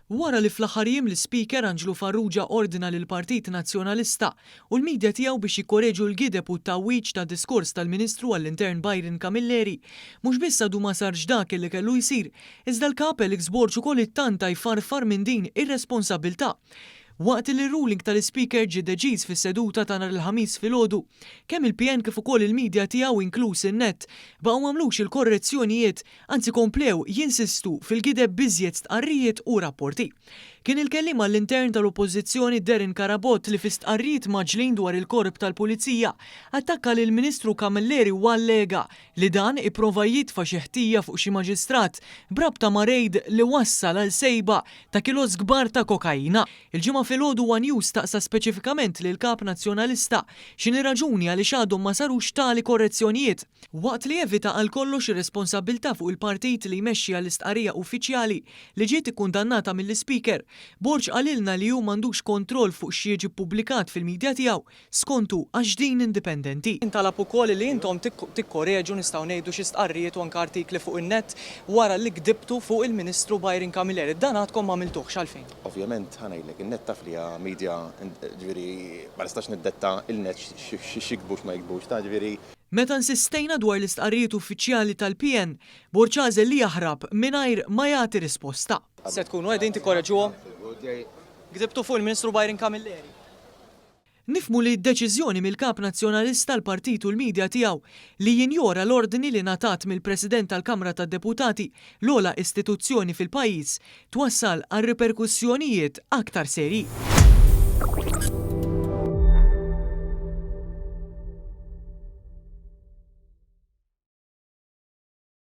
Wara li fl-aħħar jiem l-Ispeaker Anġlu Farrugia ordna lill-Partit Nazzjonalista u l-media tiegħu biex jikkoreġu l-gideb u t-tgħawwiġ tad-diskors tal-Ministru għall-Intern Byron Camilleri, mhux biss għadu ma sarx dak li kellu jsir, iżda l-Kap Alex Borg ukoll ittanta jfarfar minn din ir-responsabbiltà. Waqt li r-ruling tal-Ispeaker ġie deċiż fis-seduta ta' nhar il-Ħamis filgħodu, kemm il-PN kif ukoll il-media tiegħu inkluż in-NET baqgħu m'għamlux il-korrezzjonijiet anzi komplew jinsistu fil-gideb b'iżjed stqarrijiet u rapporti. Kien il-kelliem għall-intern tal-Oppożizzjoni Darren Carabott li fi stqarrijiet mgħaġġlin dwar il-Korp tal-Pulizija attakka lill-Ministru Camilleri u allega li dan ipprova jitfa' xi ħtija fuq xi maġistrat b'rabta ma' rejd li wassal għal sejba ta' kilos kbar ta' kokaina. Il-Ġimgħa filgħodu one News staqsa speċifikament lill-Kap Nazzjonalista x'inhi r-raġuni għaliex għadhom ma sarux tali korrezzjonijiet. Waqt li evita għal kollox ir-responsabbiltà fuq il-partit li jmexxi għall-istqarrija uffiċjali li ġiet ikkundannata mill-Ispeaker, Borg qalilna li hu m'għandux kontroll fuq x'jiġi ppubblikat fil-media tiegħu, skontu għax din indipendenti. Intalab ukoll li intom tikkoreġu, nistgħu ngħidu, xi stqarrijiet u anke artikli fuq in-net wara li gdibtu fuq il-Ministru Byron Camilleri. Dan għadkom m'għamiltuhx, għalfejn? Ovvjament, ħa ngħidlek, in-net taf li hija media, ġifieri ma nistax niddetta il-net x'jiktbu u x'ma jiktbux, ta' ġifieri. Meta insistejna dwar l-istqarrijiet uffiċjali tal-PN, Borg għażel li jaħrab mingħajr ma jagħti risposta. Se tkunu qegħdin tikkoreġuhom? Gdibtu fuq il-Ministru Byron Camilleri. Nifhmu li d-deċiżjoni mill-Kap Nazzjonalista, l-partit u l-media tiegħu li jinjora l-ordni li ngħatat mill-President tal-Kamra tad-Deputati, l-ogħla istituzzjoni fil-pajjiż, twassal għal riperkussjonijiet aktar serji.